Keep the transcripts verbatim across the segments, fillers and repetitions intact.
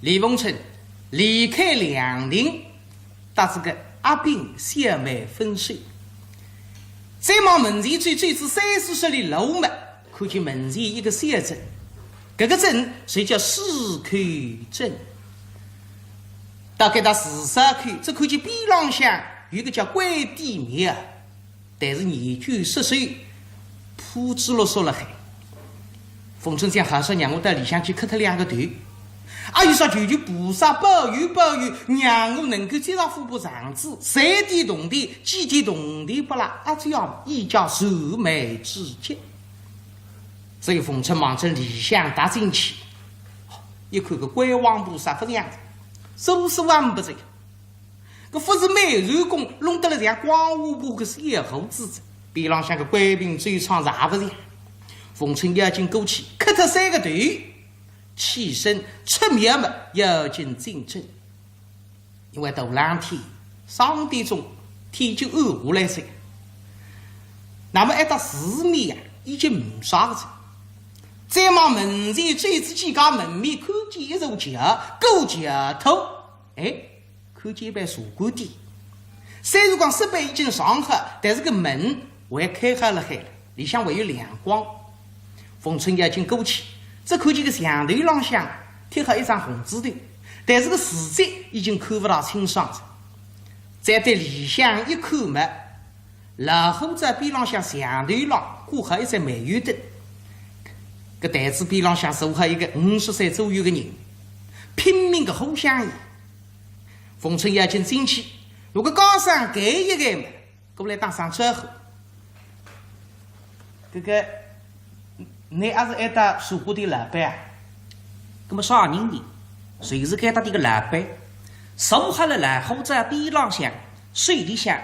李凤春离开凉亭，搭仔个阿炳小妹分手。再往门前走，走仔三四十里路嘛，看见门前一个小镇，搿个镇就叫水口镇。到搿搭水梢口，只看见边浪向有个叫关帝庙。 但是年久失修，铺子落索勒海。凤春想，好说让我到里向去磕脱两个头，阿有啥求求菩萨保佑保佑，让我能够接上副把场子，赚点铜钿，寄点铜钿拨伊，阿只要一家愁眉之急。所以凤春望准里向踏进去，一看个关王菩萨勿像样，手势也勿对。 搿勿是美髯公，弄得了像光武婆个小胡子子，边浪向个关平周昌也勿像。凤春要紧过去，磕脱三个头，起身出庙门，要紧进镇。因为大冷天，三点钟天就暗下来哉。那么一到市面啊，已经没啥个哉。再往门前走仔几家门面，看见一座桥，过桥头，哎， 看见一爿茶馆店。虽然讲设备已经上好，但是个门还开好勒海了，里向还有亮光。凤春要紧过去，只看见个墙头浪向贴好一张红纸头，但是个字迹已经看勿大清爽了。再对里向一看嘛，老虎灶边浪向墙头浪挂好一盏煤油灯，搿台子边浪向坐好一个五十岁左右个人，拼命个呼香烟。 凤春要紧进去，如果高声搿一眼嘛，过来打声招呼。搿个，侬阿是埃搭茶馆店老板啊？搿么啥人呢？就是搿搭店个老板，坐好勒老虎灶边浪向，手里向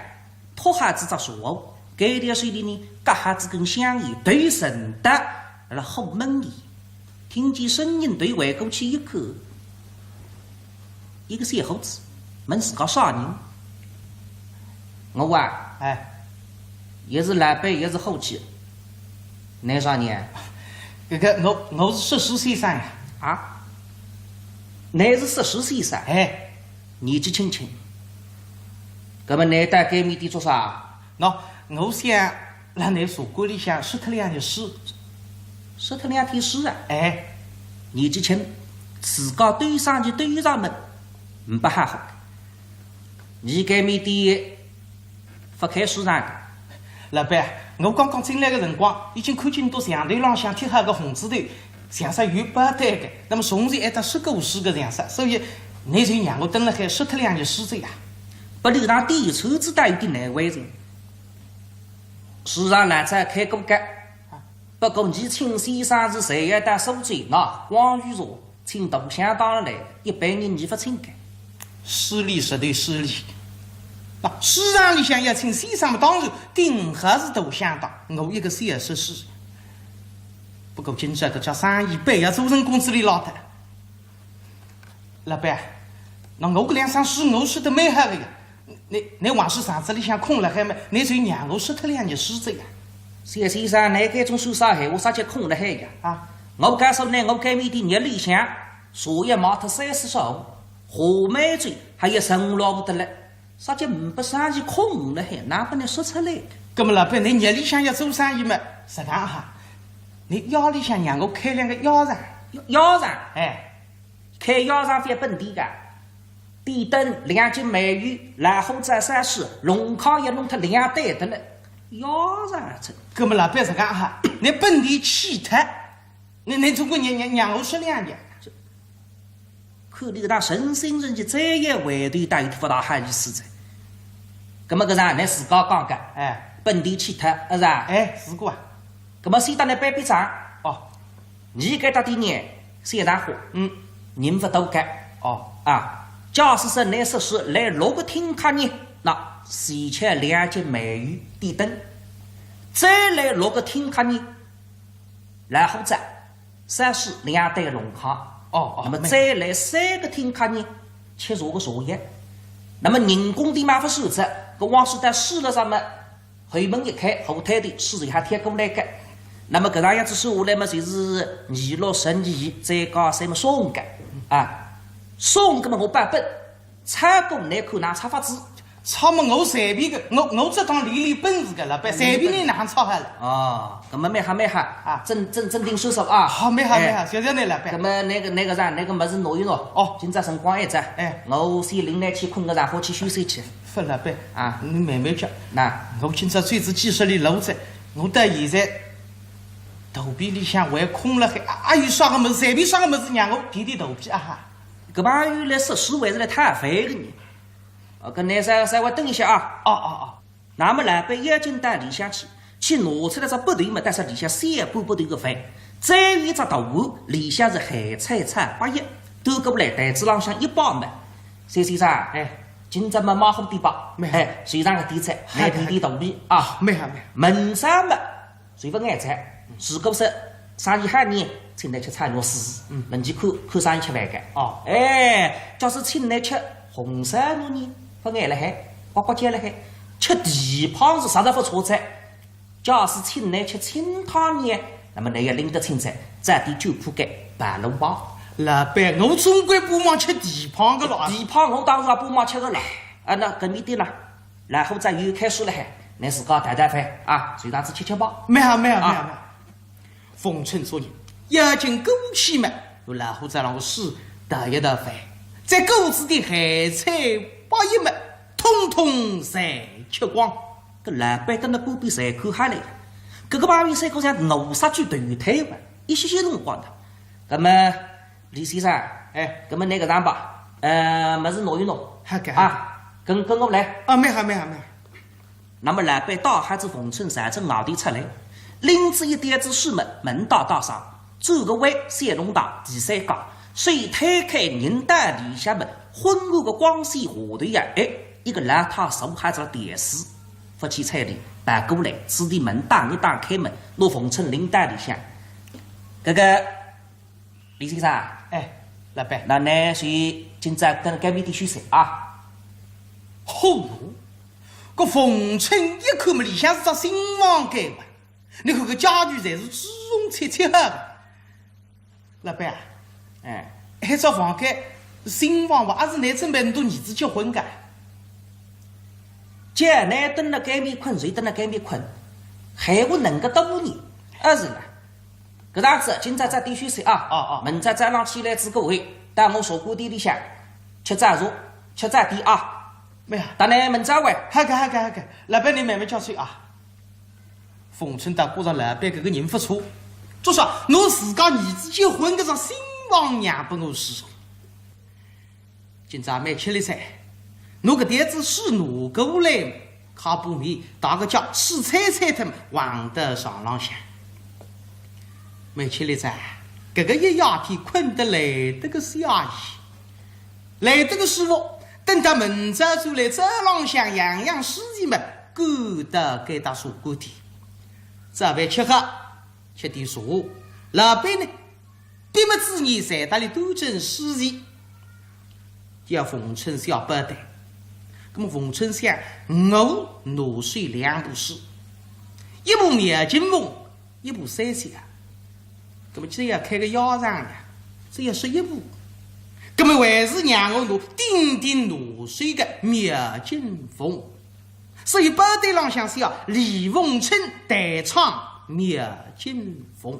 托好仔只茶壶，搿条手里呢，夹好仔根香烟，头沉得辣虎门里。 听见声音，头回过去一看，一个小伙子，问自家啥人？我啊，哎，也是老板，也是伙计，侬啥人？搿个，我，我是说书先生呀。啊？侬是说书先生？哎。年纪轻轻。搿么侬到该面店做啥？喏，我想 辣㑚茶馆里向说脱两日书。说脱两天书啊？哎。年纪轻，自家兜生意兜上门，呒不好好。侬该面店勿开书场个？老板，我刚刚进来个辰光，已经看见到墙头浪向贴好个红纸头，像煞有报单个，那么从前还搭说过书个像煞，所以侬就让我蹲辣海说脱两日书哉呀。拨俚让店里头子倒有点难为情。 书场老早开过个，不过年轻先生是侪要到苏州拿光裕茶，请大香堂来，一般人呒不请个。势利，实头势利。啊，书场里向要请先生嘛，当然顶好是大香堂，我一个小说书。不过今朝搿家生意板要做成功子里落脱。 老板，那我搿两箱书我说得蛮好个呀，侬，侬横竖场子里向空辣海嘛，侬就让我说脱两日书哉呀。小先生，侬该种说啥闲话，啥叫空辣海呀？啊？我告诉侬，我该面店日里向茶叶卖脱三四十壶，话梅酒还有陈老五得了，啥叫呒不生意空辣海，哪能拨侬说出来？搿么老板，侬日里向要做生意嘛，实梗哈，侬夜里向让我开两个药场。药场？哎。 开药场覅本钿个，点灯两斤煤油，老虎灶三十，弄卡也弄脱两担得了，药场这。搿么老板实梗哈，侬本钿去脱，侬，侬总归让，让，让我说两日。看俚搿能诚心诚意，再要回头，倒有点勿大好意思哉。搿么搿场侬自家讲个，哎。本钿去脱，是吧？哎，是个啊。搿么先搭侬办笔账。哦。 侬该搭店呢，小场化，嗯，人勿多个。哦。啊，假使说侬说书来六个听客呢，那先吃两斤煤油点灯，再来六个听客呢，老虎灶三十两担弄卡。哦，哦，那么再来三个听客呢，吃茶个茶叶。那么人工钿嘛勿收着，搿往时代书了啥么，后门一开，后台的水水还贴过来个。那么搿样样子算下来嘛，就是二六十二，再加三么，送个啊，送个嘛，我保本，差过难看哪差法子？差么我随便个，我我只当练练本事个，老板，随便你哪能差法了？哦，搿么蛮好蛮好啊，真真真定算数啊。好，蛮好蛮好，谢谢你，老板。搿么那个那个啥，那个物事拿一拿，哦，今朝辰光还早，哎，我先领倷去困个场化去休息去。勿，老板啊，你慢慢叫。那我今朝最仔几十里路哉，我到现在肚皮里向还空了海，啊，有啥个物事，随便啥个物事，让我填填肚皮啊哈。搿朋友来说书还是来讨饭个呢？哦，搿倷稍稍微等一下啊。哦哦哦。那么老板要紧到里向去，去拿出来只布头嘛，但是里向三个布头个饭，再有一只大碗，里向是咸菜炒八叶，端过来台子浪向一摆嘛。三先生，哎，今朝么马虎点吧，哎，手上个点菜，来填填肚皮啊。没有没有。明朝嘛， 随勿碍哉，如果是生意好呢，请倷吃炒肉丝，嗯，明朝看看生意吃饭个。哦，哎，假使请倷吃红烧肉呢，勿碍了海，呱呱叫了海，吃蹄髈是啥都勿错哉。假使请倷吃清汤呢，那么倷要拎得清哉，早点酒铺盖摆弄吧。老板，我总归勿忙吃蹄髈个了啊。蹄髈我当然勿忙吃个了，啊，那搿面点呢？ 老虎灶又开水了海，倷自家淘淘饭啊，随堂子吃吃吧。没有没有没有没有。逢春作孽，要紧过去嘛，拿老虎灶浪个水淘一淘翻，再过仔点咸菜八叶嘛，统统侪吃光。搿老板蹲辣旁边侪看下来了，搿个旁边三个像饿煞鬼投胎一样，一歇歇辰光的。搿么 李先生，哎，搿么倷搿样吧，呃，物事拿一拿，好个，好个。啊，跟跟我来。啊，蛮好蛮好蛮好。那么老板带仔逢春朝仔外头出来，拎仔一点子水么，门大大上，转个弯，三弄堂第三家，手推开人到里向么，昏暗个光线下头呀，哎，一个老太坐好仔台子，勿去睬俚，跑过来，指点门打一打开门，拿逢春领到里向。搿个 李先生，哎，老板，那倷是今朝蹲该面点休息啊？嚯哟，搿逢春一看么，里向是只新房间嘛。倷看搿家具侪是朱红漆漆好个。老板啊，哎，搿只房间新房伐？还是倷准备倷儿子结婚个？叫倷蹲辣该面困，就蹲辣该面困，闲话能个多呢，还是啦？ 搿样子，今朝早点休息啊。哦哦。明朝早浪起来仔个会，到我茶馆店里向吃早茶，吃早点啊。没有。等倷明朝会。好个好个好个，老板倷慢慢叫吹啊。逢春倒觉着老板搿个人勿错，就说拿自家儿子结婚搿只新房让拨我住。 今朝蛮吃力哉，拿搿点子水拿过来，揩把面，汏个脚，水潸潸脱，横到床浪向。蛮吃力哉，搿个一夜天困得来得个惬意，来得个舒服。等到明朝转来，早浪向样样事体么，赶到该搭茶馆店。早饭吃好，吃点茶，老板呢， 闭目仔眼，在搭里端正书席，叫逢春写报单。那么逢春想，我拿手两部书，一部描金凤，一部三笑。那么只要开个腰上呀，只要说一部，那么还是让我拿顶顶拿手个描金凤。 所以报单浪向写李逢春代唱描金凤。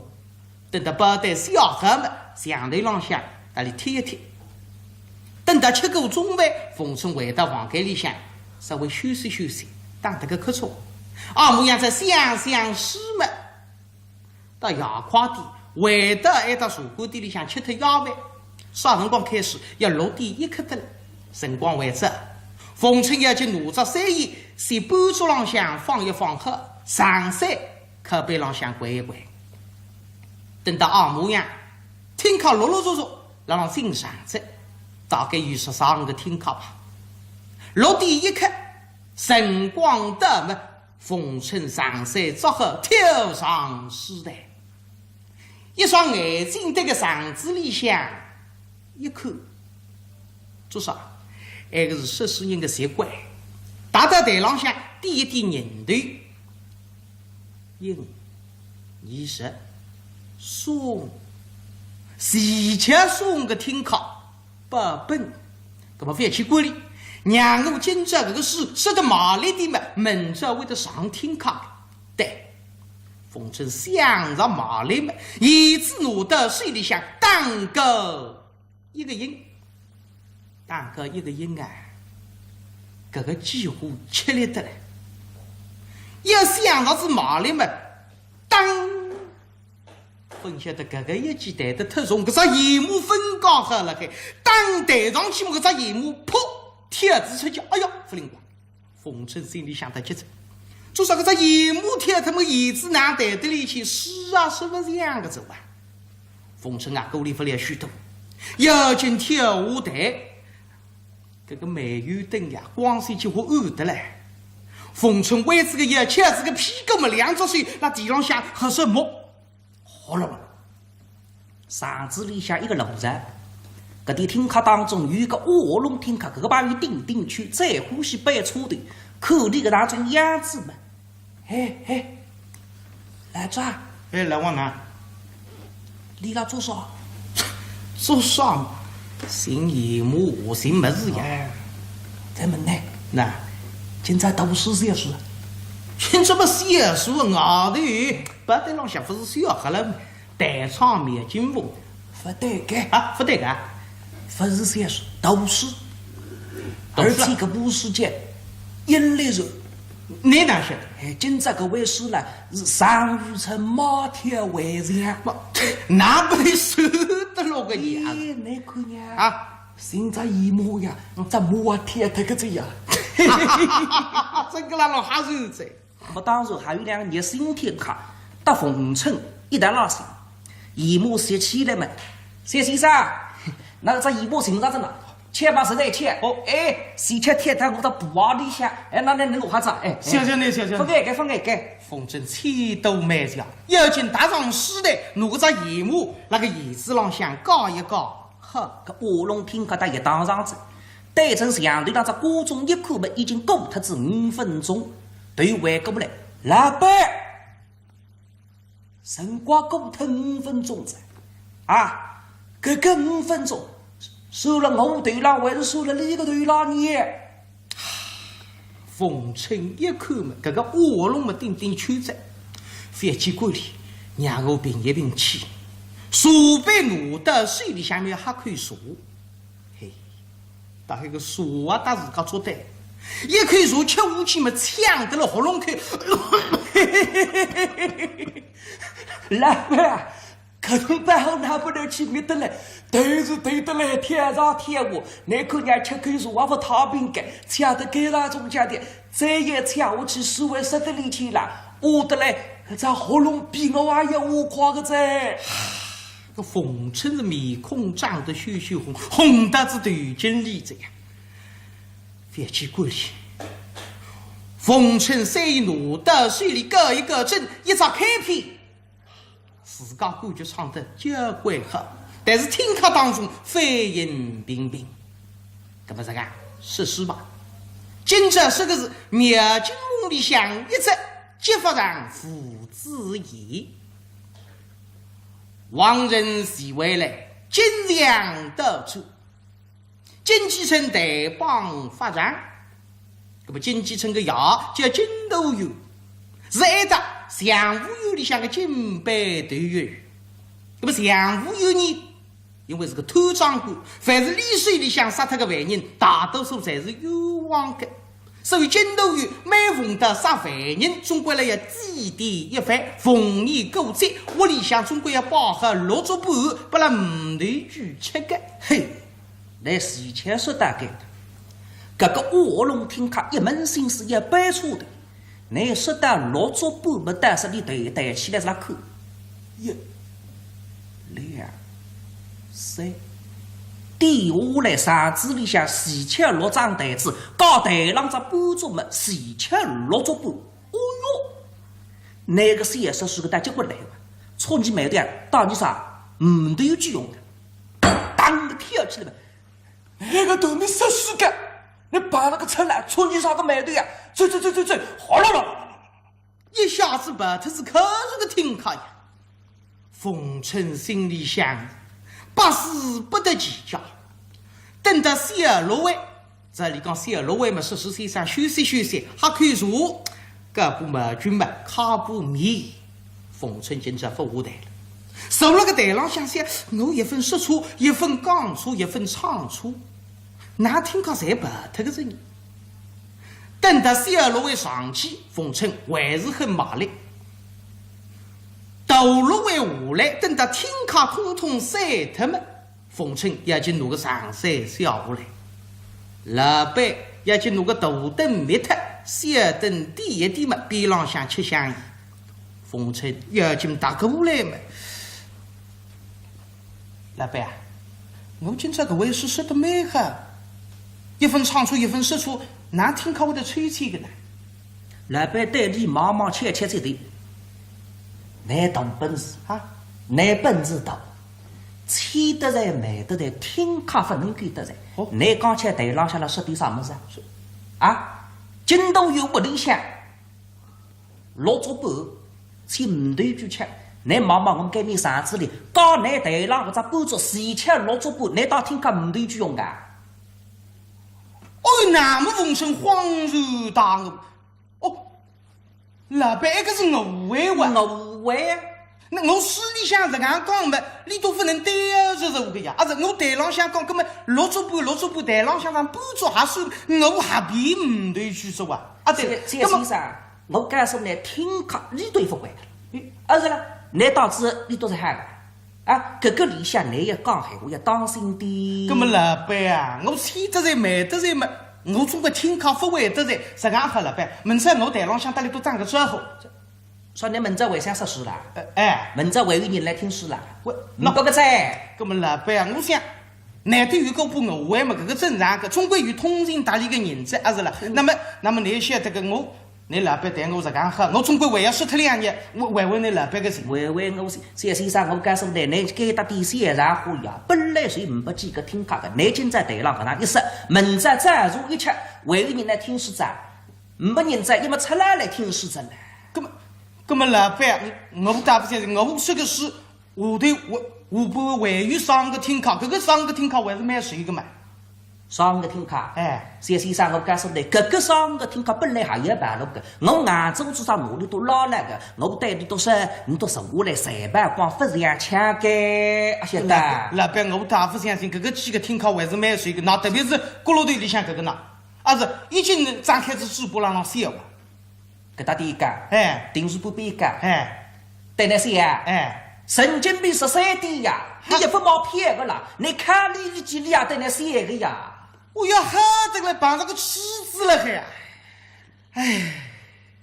等到报单写好么，墙头浪向搭里贴一贴。等到吃过中饭，逢春回到房间里向，稍微休息休息，打打个瞌睡。啊，模样再想想书么， 到夜快点，回到埃搭茶馆店里向吃脱夜饭，啥辰光开始要六点一刻得了，辰光还早。逢春要紧拿只三弦，先半桌浪向放一放好，长衫靠背浪向掼一掼。等到啊模样，听客陆陆续续辣浪进场哉，大概有十三五个听客吧。六点一刻，辰光到么， 逢春长衫着好，跳上书台。一双眼睛对个场子里向一看，做啥？埃个是说书人个习惯，踏到台浪向点一点人头，应，二十，送，齐巧送个听客，八本。搿么覅去管伊，让我今朝搿个书说得卖力点么，明朝会得上听客个。对，逢春想着卖力么，椅子拿到手里向，当个一个应。 打个一个应啊，搿个几乎吃力得来。要想着是卖力么，当，勿晓得搿个一记弹得忒重，搿只弦木分界好了海，当弹上去么，搿只弦木噗，跳仔出去，哎呀，勿灵光。 逢春心里想得急哉，做啥搿只弦木跳脱么，弦子哪弹得里去？书啊，是勿是搿样个走啊？逢春啊，过里勿了许多，要紧跳下台，搿个煤油灯呀，光线几乎暗得来。逢春歪仔个腰，翘仔个屁股么，两只手辣地浪向合上摸。 哗啦啦，巷子里向一个路上，搿点听客当中有一个乌龙听客，搿个朋友顶顶圈，最欢喜扳错头，看伊搿能种样子嘛。嘿嘿，来抓，哎，来往哪？你辣做啥？做啥嘛？寻弦木，寻物事呀。哎，再问呢？哪？今朝读书写书？今朝么写书，外头白天浪向勿是写好了嘛？ 弹唱描金凤。勿对个。啊，勿对个？勿是写书，读书。读书啊。而且搿部书叫《阴历书》。倷哪晓得？哎，今朝搿回书呢，是常遇春马跳围墙。马，哪能算得落个呀？哎，倷看呀。啊。寻只弦木呀，只马啊跳脱个仔呀。真个啦，老吓人哉。 那么当然还有两个热心听客，搭逢春一道来寻。弦木拾起来嘛，小先生，搿只弦木寻着哉呢，巧嘛实在巧。哦，哎，齐巧跳到我个布鞋里向，哎，喏，喏，喏，拿好哉，哎，哎。谢谢你，谢谢你。勿碍个，勿碍个。逢春气度蛮强，要紧踏上书台，拿搿只弦木，辣个弦子浪向搞一搞， 好，搿乌龙听客搭一道上哉，对准墙头浪只挂钟一看嘛，已经过脱仔五分钟，头回过来，老板，辰光过脱五分钟哉，啊，搿个五分钟，算辣我头浪还是算辣伊个头浪呢？ 逢春一看嘛，搿个乌龙嘛顶顶圈哉，覅去管伊，让我平一平气。茶杯拿到手里向面喝口茶，嘿，搭搿个茶啊搭自家作对，一口茶吃下去嘛，呛得了喉咙口。老板啊， 搿顿饭好哪能勿能去觅得来，头是头得来，天上天下，难看伲吃口茶也勿太平个，吃得该上中间的，再也吃下去，是会塞得里去了，饿得来，搿只喉咙比我还要饿快个哉。搿逢春是面孔涨得血血红，红得仔头颈里哉呀。覅去管伊。逢春三一拿到手里搞一搞准，一只开篇。 自家感觉唱得交关好，但是听客当中反应平平。搿么实梗，说书吧。今朝说个是描金凤里向一只《揭发场父子言》。王仁徐惠兰，金墙倒转， 金继春代帮发场。搿么金继春个爷叫金都元，是挨着常务院里向个金班头员。搿么常务院呢，因为是个贪赃官，凡是伊手里向杀脱个犯人，大多数侪是冤枉个。所以金都元每逢到杀犯人，总归来要祭奠一番，逢年过节，屋里向总归要摆好六桌半，拨伊五头鬼吃个。嘿， 倷是前说到该个，搿个乌龙听客一门心思要扳错头，倷说到六桌半么，但是伊头抬起来是辣看，一、两、三，点下来，场子里向齐巧六张台子，搞台浪只半桌么，齐巧六桌半。哦哟，倷个先生是个大结棍来哇，冲你买的啊，当你啥，五头鬼用的。 当个跳起来吧。哎，个头你说书个，你把那个车来，冲你啥个买的呀？走走走走走，哗啦啦啦啦啦啦啦。一下子跑脱仔客人个厅客呀。 逢春心里想，百思不得其解。等到小六位，这里讲小六位嘛，说书先生休息休息，喝口茶，搿把毛巾嘛，揩把面。逢春今朝勿下台了，坐辣个台浪向想，我一分说错，一分讲错，一分唱错，㑚厅客侪跑脱个哉呢。等到小六位上去，逢春还是很卖力。 大六位下来，等到厅客统统散脱么，逢春要紧拿个长衫卸下来。老板要紧拿个大灯灭脱，小灯点一点么，边浪向吃香烟。逢春要紧踏过来么，老板啊，我今朝搿回书说得蛮好，一分唱错，一分说错，㑚厅客会得抽签个呢？老板对俚望望，吃吃嘴头。 倷大本事啊，倷本事大，千得罪万得罪，厅客勿能够得罪。哦。倷刚才台浪向辣说点啥物事啊？是。啊，今朝有屋里向，六桌半，请五对酒吃，倷望望我搭倷上次哩，讲倷台浪搿只半桌，齐吃六桌半，倷当厅客五对酒用个？哦，那么逢春恍然大悟。 哦，老板，埃个是误会哇。误会啊？那我书里向实梗讲么，俚笃勿能对号入座个呀。啊，是我台浪向讲，搿么六桌半，六桌半，台浪向上半桌还算，我何必五对酒桌啊？啊，对，搿么，谢先生，我告诉倷，厅客俚笃勿会个。啊，是了，倷当仔俚笃是啥个？ 啊，搿个里向倷要讲闲话要当心点。搿么老板啊，我千得罪万得罪么，我总归厅客勿会得罪，实梗好老板，明朝我台浪向搭俚笃打个招呼。说倷明朝还想说书啦？呃，哎。明朝还有人来听书啦？我，倷勿个哉。搿么老板啊，我想，难得有搿把误会么，搿个正常个，总归有通情达理个人哉，啊是啦。嗯。那么，那么倷晓得个我 倷老板待我实梗好，我总归还要说脱两日，我还还倷老板个情。还还我情，谢先生，我告诉倷，倷该搭点闲话呀，本来是呒拨几个听客个，倷今朝台浪搿能一说，明朝早上一吃，还有人来听书哉，呒拨人哉，要么出来来听书哉呢。搿么，搿么老板，我，我倒勿相信，我说个书 下头我，下半还有三个听客，搿个三个听客还是蛮熟个嘛。三个听客？哎。谢先生，我告诉倷，搿个三个听客本来还要跑路个，我硬做仔啥哪里都拉来个，我对俚笃说，倷笃坐下来，随便讲，勿像腔个，啊，晓得？老板，我倒勿相信，搿个几个听客还是蛮熟个，那特别是角落头里向搿个呢，啊是，已经张开仔嘴巴浪浪笑啊。 搿搭点一家，哎。定是不必一家，哎。对倷说呀，哎。神经病十三点呀，哈。倷也勿冒骗个啦，倷看俚俚几里也对倷说个呀。哎呀，好得来，碰着个痴子了嗨呀。哎。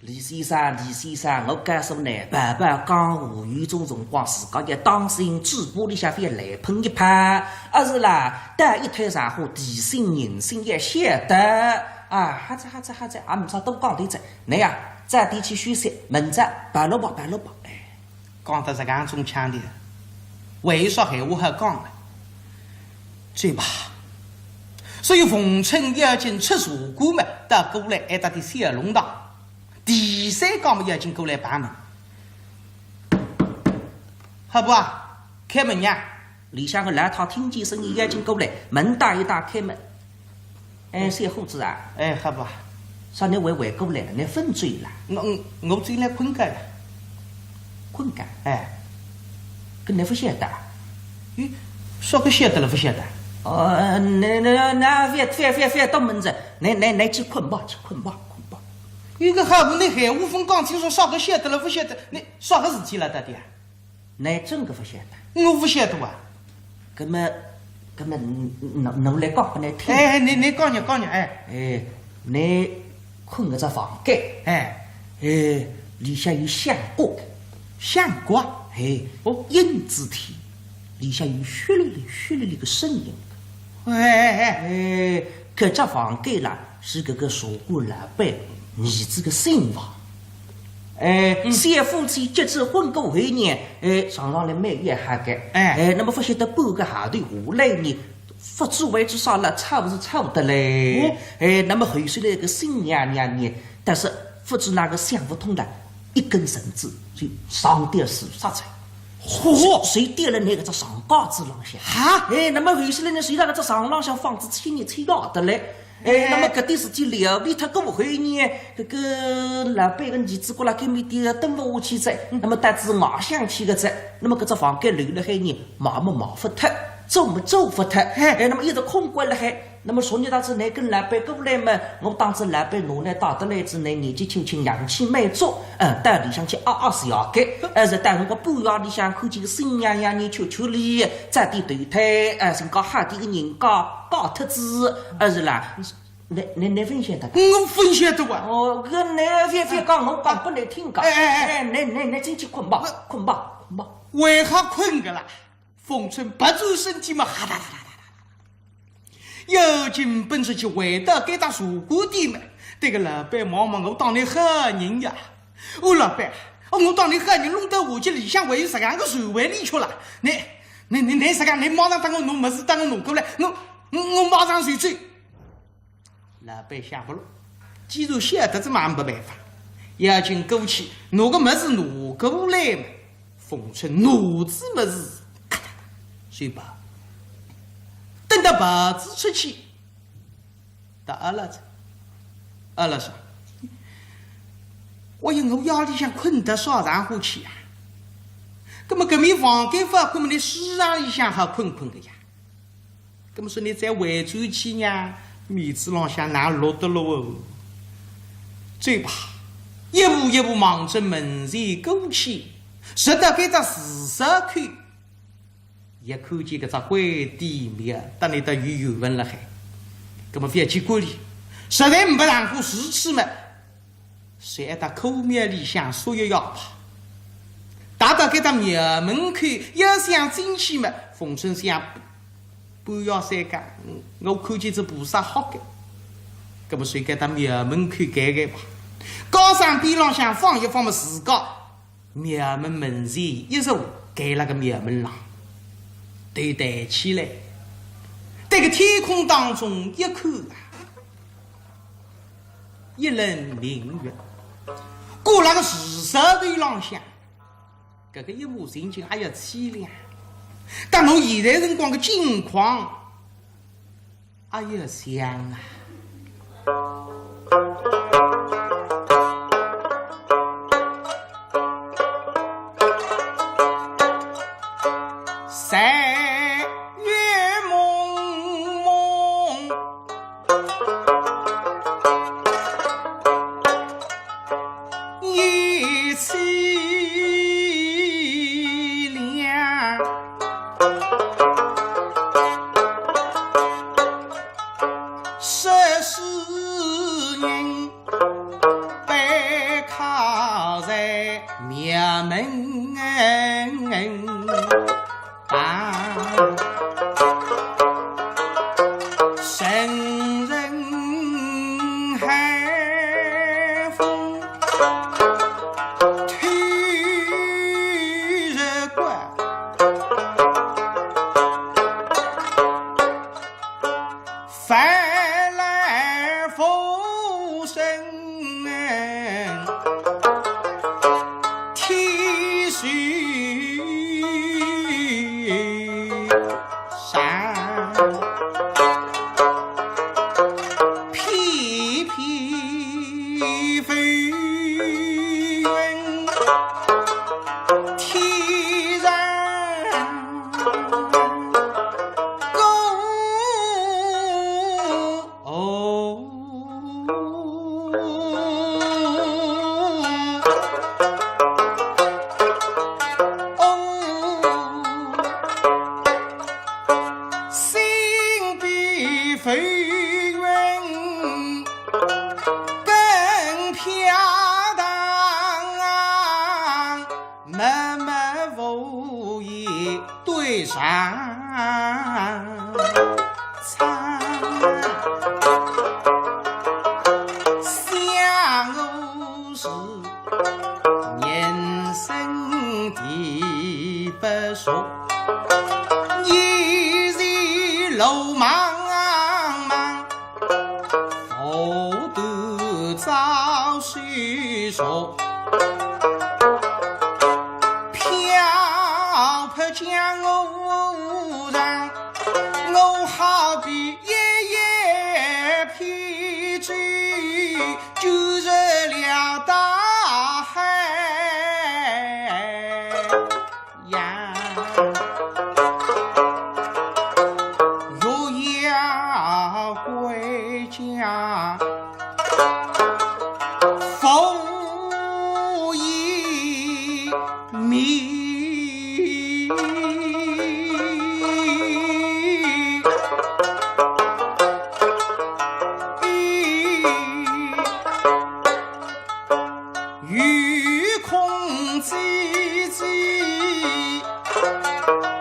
李先生，李先生，我告诉倷，爸爸讲话有种辰光自家要当心，嘴巴里向覅乱喷一喷，啊是啦，但一推上火，提醒人心要晓得。啊，好哉，好哉，好哉，也呒啥多讲点哉。 倷呀，早点去休息，明朝跑路吧，跑路吧。哎，讲得实梗种腔调，还有啥闲话好讲个？走吧。所以逢春要紧出茶馆么，到过来还搭点小弄堂。第三家么要紧过来碰门。好不啊？开门呀！里向个老太听见声音要紧过来，门打一打，开门。 哎，小伙子啊。哎，好不啊？啥倷还回过来了，倷勿睡啦？我，我，我进来困觉呀。困觉？哎。搿倷勿晓得啊？咦，啥个晓得了勿晓得？哦，倷，倷，倷覅，覅，覅，覅多问哉，倷，倷，倷去困吧，去困吧，困吧。有个好不，倷闲话勿讲清爽，啥个晓得了勿晓得？倷啥个事体了到底啊？ 倷真个勿晓得？我勿晓得啊。搿么，搿么，倷，倷来讲拨倷听。哎，倷，倷讲呀，讲呀，哎。哎，倷困搿只房间，哎。哎，里向有响角个。响角啊？哎，哦。印子体，里向有嘘哩哩、嘘哩哩个声音。哎，哎，哎。哎，搿只房间啦， 是搿个茶馆老板儿子个新房。哎，嗯。小夫妻结仔婚过后呢，哎，常常来蛮要好个。哎。哎，那么勿晓得半个号头下来呢，勿知为仔啥了，吵是吵得来。哦。哎，那么后首来个新娘娘呢，但是勿知哪个想勿通了，一根绳子就上吊自杀哉。嚯！就吊了㑚搿只床架子浪向。哈？哎，那么后首来呢，就辣搿只床浪向放仔七日七夜得来。哎，哎。那么搿点事体料理脱过后呢，搿个老板个儿子过来搿面点蹲勿下去哉，那么到仔外乡去个哉，那么搿只房间留辣海呢，卖么卖勿脱，租么租勿脱。哎。哎，那么一直空关辣海。 那么昨日当仔㑚跟老板过来嘛，我当仔老板拿㑚带得来仔，㑚年纪轻轻阳气蛮足，嗯，到里向去压压是要紧，而是到辰光半夜里向看见个新娘娘呢，求求俚，早点投胎，呃，寻个好点个人家，嫁脱仔，而是啦，㑚，㑚，㑚勿晓得？我勿晓得哇。哦，搿㑚覅，覅讲，我讲拨㑚听个。哎，哎，哎。哎，㑚，㑚，㑚进去困吧，困吧，困吧。为啥困个啦？逢春别转身体嘛，哈哒哒哒哒哒。 要紧奔出去，回到该搭茶馆店嘛，对个老板望望，我当倷好人呀。哦，老板，哦，我当倷好人，弄到下去里向还有实梗个传闻里去了。倷，倷，倷，倷实梗，倷马上搭我拿物事，搭我拿过来，我，我，我马上就走。老板想勿落，既然晓得仔嘛没办法，要紧过去，拿个物事拿过来嘛。 逢春拿仔物事，咔嗒嗒，就跑。等到跑仔出去，到阿拉哉，阿拉说，哎呀，我夜里向困得啥场化去啊？葛么搿面房间勿困么，倷书场里向好困困个呀。 葛么说倷再回转去呢，面子浪向难落得落哦。走吧，一步一步望仔门前过去，直到该搭自杀口，一看见搿只关帝庙，搭倷搭有缘分辣海。葛么覅去管俚，实在没办法如此么， 随后到孔庙里向说一夜吧。踏到该搭庙门口，要想进去么，逢春想，半夜三更，嗯，我看见仔菩萨吓个。葛么随该搭庙门口盖盖吧。高山边浪向放一放么，自家庙门门前一坐，盖辣个庙门浪，头抬起来，对个天空当中一看啊， 一轮明月，挂辣个树梢头浪向，搿个一幕情景，哎呀，凄凉。但我现在辰光个境况，哎呀，像啊。在月蒙蒙， 夜凄凉，十四人背靠在庙门。 啊，阵阵寒风透入骨， 烦来无声天许山，偏偏浮云天上。 哦，哦，心比浮云更飘荡，默默无言对上苍。想我时人生地不熟，一时路茫茫， 何端早修熟，江湖上，我好比一叶扁舟，卷入了大海洋。若要归家， 复一命。有空姐姐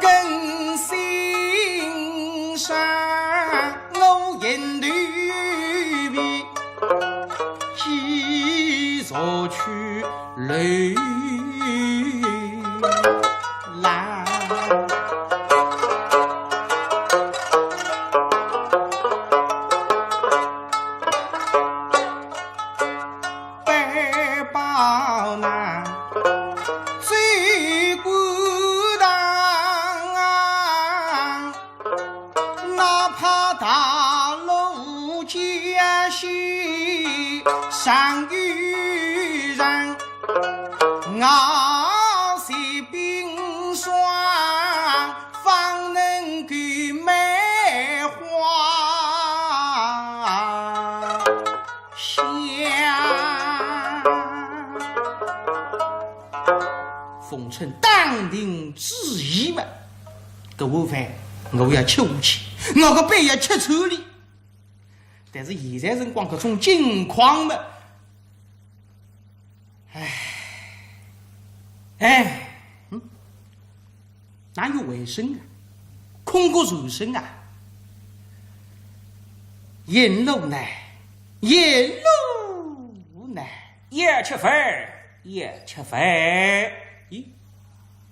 更欣赏。 我沿途边继续去流浪。背包男，走过堂。 哪怕大路艰险，常有人熬雪冰霜，方能够梅花香。 逢春打定主意嘛，搿碗饭我要吃下去，我个背要吃穿哩。但是现在辰光搿种境况嘛，唉，唉，嗯，哪有回声啊？空谷传声啊？沿路呢，沿路呢。 要吃饭，要吃饭。咦，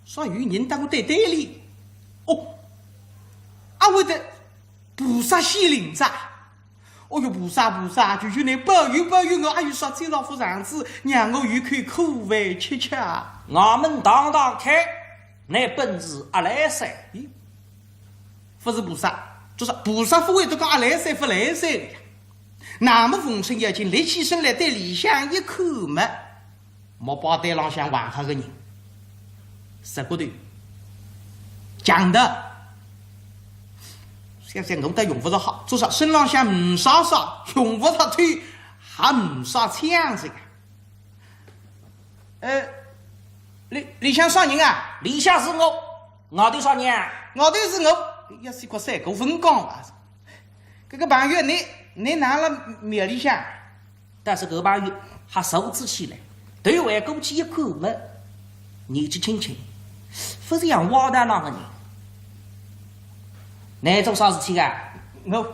啥有人搭我对对哩？哦，阿会得菩萨显灵哉？哦哟，菩萨菩萨，求求倷保佑保佑我，阿有啥再造福场子，让我有口苦饭吃吃啊！衙门堂堂开，倷本事阿来三？咦，勿是菩萨，就是菩萨勿会得讲阿来三勿来三个呀。 那么逢春要紧立起身来对里向一看嘛，木板台浪向横好个人，石骨头，强盗，想想我倒用勿着吓，做啥身浪向呒啥啥，用勿着推，还呒啥抢这个。呃，里，里向啥人啊？里向是我，外头啥人啊？外头是我，要死快三个分讲啊！ 搿个朋友，倷，倷哪哼辣庙里向？但是搿个朋友还坐仔起来，头回过去一看么，年纪轻轻，勿是像歪大郎个人。倷做啥事体个？我，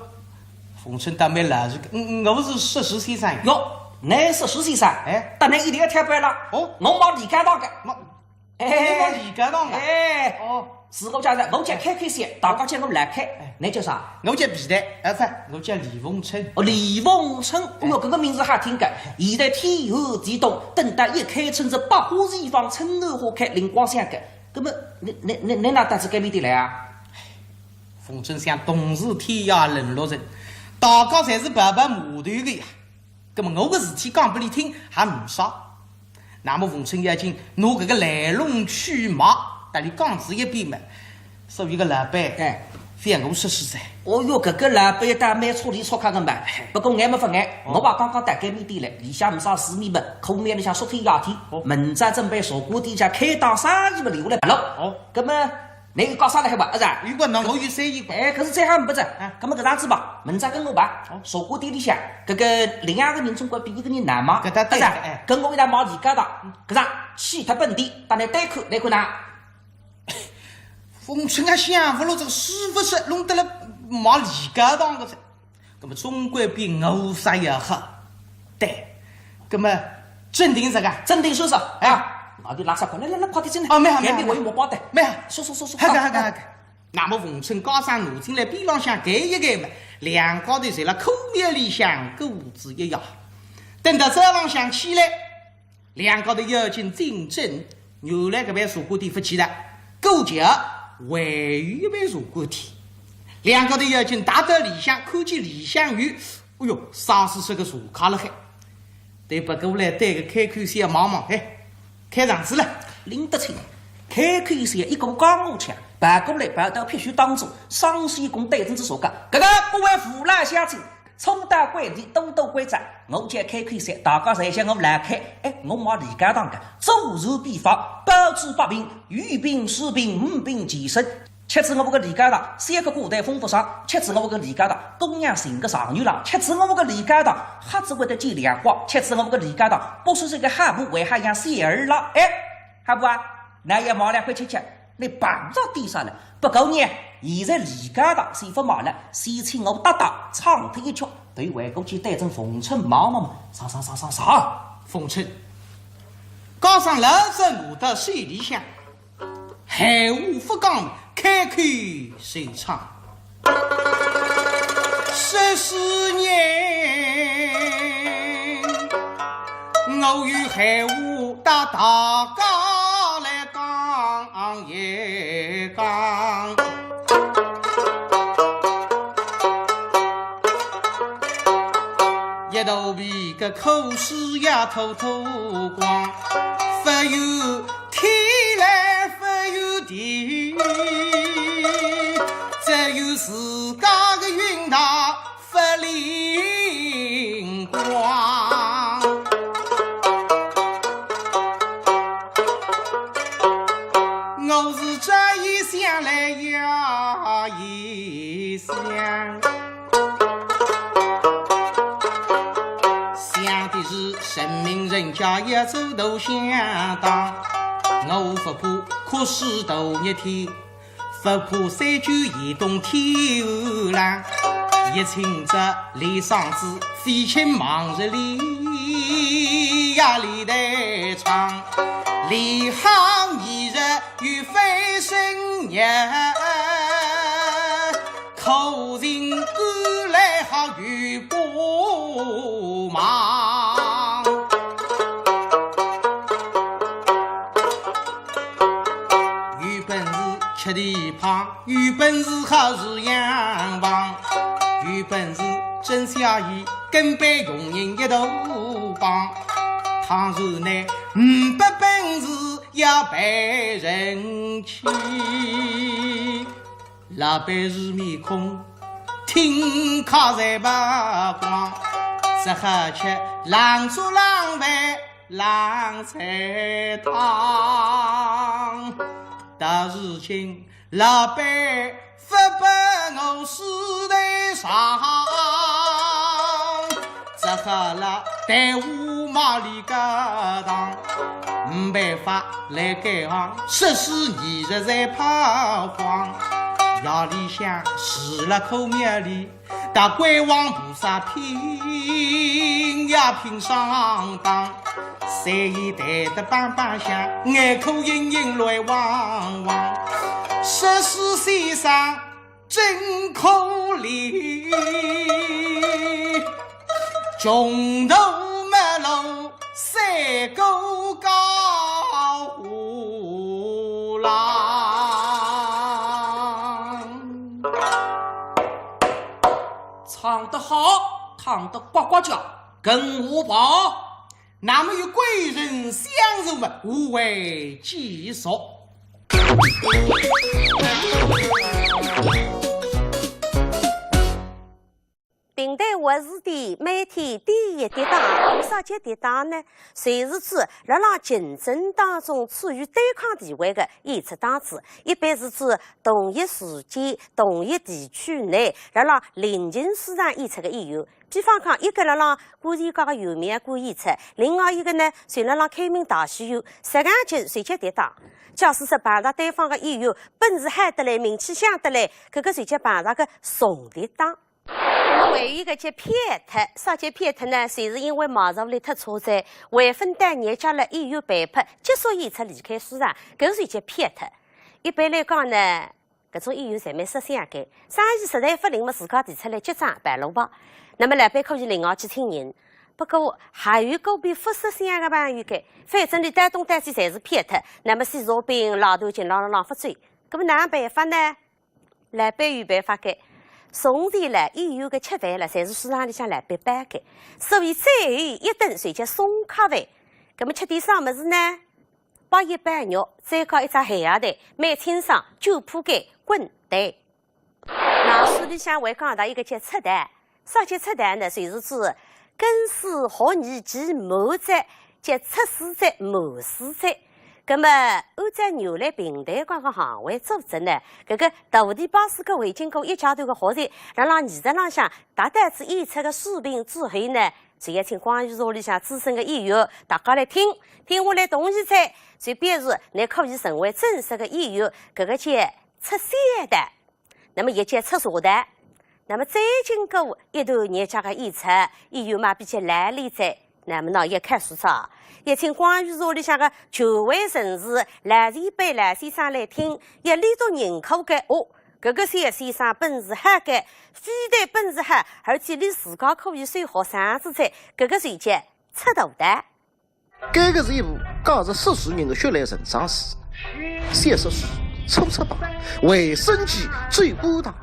逢春倒蛮老实个，嗯，我是说书先生呀。哟，倷说书先生？哎。搭倷一定要挑班了。哦。我卖梨膏糖个。卖 哎，我卖梨膏糖个。哎。哦。自我介绍，我叫开开先，大家叫我老开。哎。倷叫啥？我叫皮蛋，啊，勿，我叫李逢春。哦，李逢春，哦哟，搿个名字好听个。现在天寒地冻，等到一开春是百花齐放，春暖花开，灵光相个。葛么，倷，倷，倷，倷哪搭仔该面点来啊？逢春想同是天涯沦落人，大家侪是跑跑码头个呀。 葛么我个事体讲拨俚听还呒啥。那么逢春要紧拿搿个来龙去脉搭俚讲仔一遍么，所以个老板，哎。非要我说书哉。哦哟，搿个老板倒蛮戳里戳卡个嘛。哎。不过碍么勿碍，哦。我也刚刚到该面点来，里向呒啥市面么，可免里向说天夜天，哦。明朝准备茶馆店家开档生意么留下来白相。哦。葛么 倷有讲啥个海吧，阿是啊？有个喏，我有生意个。哎，可是再还呒不哉。啊。葛么搿样子吧，明朝跟我吧，哦。茶馆店里向，搿个另外个人总归比一个人难嘛。搿搭对，阿是啊？哎。跟我一道卖梨膏糖，搿样去脱本店，搭倷对看，倷看哪？逢春啊，想勿落这个师傅是弄得了卖梨膏糖个噻。 葛么总归比饿煞要好。对，葛么镇定啥个？镇定说说，哎。啊，外头垃圾快，来来来，快点进来。哦，蛮好，蛮好。该面我有木板台。蛮好。说说说说。好个，好个，好个。那么逢春加上拿进来边浪向搿一个嘛，两家头侪辣苦暝里向过仔一夜。等到早浪向起来， 两家头要紧进镇，原来搿爿茶馆店勿去了，过桥还有一爿茶馆店，两家头要紧踏到里向，看见里向有，哎哟，三四十个茶客辣海。对白过来对个开口小望望，哎，开场子了。拎得清，开口小一个讲下去，跑过来跑到必须当中，双手一拱对准仔茶客，搿个各位父老乡亲， 初到贵地，多多关照，我叫开口小，大家侪叫我老开。哎，我卖梨膏糖个，祖传秘方，包治百病，祛病治病，五病健身。吃仔我个梨膏糖，三个古代风不伤；吃仔我个梨膏糖，姑娘寻个状元郎；吃仔我个梨膏糖，瞎子会得见亮光；吃仔我个梨膏糖，不是这个好婆为好养小儿郎。哎，好婆啊，㑚也买两块吃吃。 你碰着点啥了？不过呢，现在梨膏糖先勿卖了，先请我搭档唱脱一曲，对外过去对准凤春望望嘛。啥啥啥啥啥？凤春，加上老早我到水里向，闲话勿讲，开口就唱。十四年，我有闲话搭大家来 讲一讲。一肚皮个苦水呀吐吐光，勿怨天来勿怨地，只怨自家个运道 勿灵光。我是这一想来呀一想，想的是神明人家也走投相当，我勿怕哭死头一天， 勿怕三九严冬天寒冷，一清早里嗓子飞进忙日里呀里头唱，里行一日又翻身日，苦尽甘来好有不忙。 有本事吃地胖，有本事好住洋房，有本事争小姨，跟班佣人一道帮。倘若呢，呒不本事要赔人气。老板是面孔，挺卡侪白光，只好吃冷粥冷饭 冷菜汤。到如今，老板勿拨我水头上，只好了对我卖梨膏糖。没办法，来该行，十四年日在跑荒。夜里向住了口庙里， 搭关王菩萨拼呀拼上当，三姨谈得梆梆响，眼口盈盈泪汪汪。十四先生真可怜，穷途末路三个高下郎。 唱得好，唱得呱呱叫，跟我跑。那么与贵人相助嘛，无为继续。评弹活字典每天第一跌档，为啥叫跌档呢？就是指辣辣竞争当中处于对抗地位的演出档次，一般是指同一时间、同一地区内，辣辣临近书场演出的演员。比方讲，一个辣辣古典界的有名个演出，另外一个呢，就辣辣开明大戏院，实梗劲就叫跌档。假使说碰着对方的演员本事好得来，名气响得来，搿个就叫碰着个重跌档。 那么还有一个叫撇脱，啥叫撇脱呢？就是因为卖座率太差哉，还勿到日脚了，演员被迫结束演出离开书场，搿是叫撇脱。一般来讲呢，搿种演员侪蛮识相个，生意实在勿灵么，自家提出来结账跑路吧。那么老板可以另外去请人，不过还有个别勿识相个朋友个，反正俚到东到西侪是骗脱，那么西茶饼、老头巾、老老浪勿走，搿么哪能办法呢？老板有办法个，从前唻，演员个吃饭唻，侪是书场里向老板包个，所以最后一顿侪叫送客饭。搿么吃点啥物事呢？包一包肉，再加一只咸鸭蛋，蛮清爽，九铺盖，滚蛋。 那书里向还讲到一个叫赤道，啥叫赤道呢？就是指庚巳、戌、乙、己、卯节，叫赤四节、卯四节。那么按照原来评弹界个行会组织呢，搿个徒弟拜师个会经过一阶段个学习，辣辣艺术浪向达到仔演出个水平之后呢，就要请光裕社里向资深个演员大家来听，听下来同意哉，就表示倷可以成为正式个演员，搿个叫赤小道。 那么也叫赤茶道。那么再经过一段日脚个演出，演员嘛比较老练哉，那么呢也开始哉，也请光裕社里向个权威人士、老前辈、老先生来听，也练到认可个哦，搿个小先生本事好个，非但本事好，而且俚自家可以收学生子哉，搿个就叫赤道道。 搿个是一部讲述说书人个血泪成长史。小说书初出版，为生计最孤单，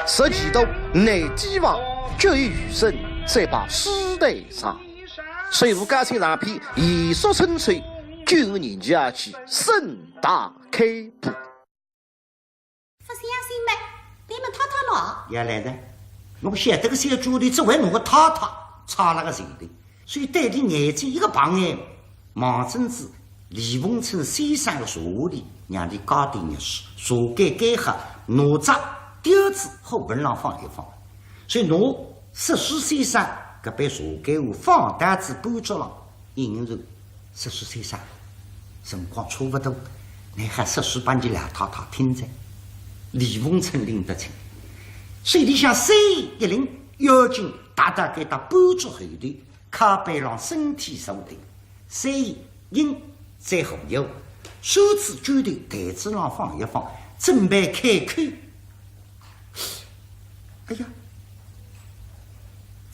十几度内地房，只有余生在把书台上。首部家庭长篇《弦索春秋》，九五年秋季盛大开播。 勿相信么，来问太太喏。也来哉，我晓得个小主头只会拿个太太插辣个前头，所以对俚眼睛一个白眼，望准仔李凤春先生个茶壶里，让俚加点热水，茶盖盖好，拿只吊子火盆浪放一放。所以拿说书先生搿杯茶盖壶放到仔半桌浪， 应然说书先生，辰光差勿多，倷好说书拨伲老太太听哉。李凤春拎得清，手里向三弦一拎，要紧踏到该搭半桌后头，靠背浪身体坐定，三弦音在喉头，手指指头台子浪放一放，准备开口。 哎呀，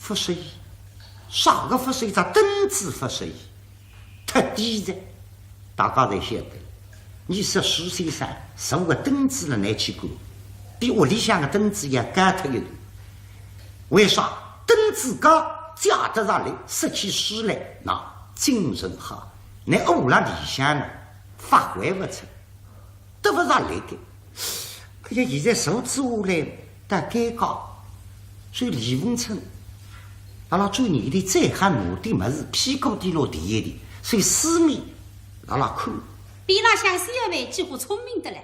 勿适意，啥个勿适意？只凳子勿适意，忒低哉。大家侪晓得，伲说书先生坐个凳子了难去过，比屋里向个凳子要高脱一点。为啥？凳子高，借得着力，说起书来，那精神好。倷窝辣里向呢，发挥勿出。 得勿着力个。哎呀，现在坐仔下来，倒尴尬。所以李凤春，辣辣转念头再喊拿点物事，屁股底落垫一垫，所以四面辣辣看。边浪向小妹几乎聪明得来，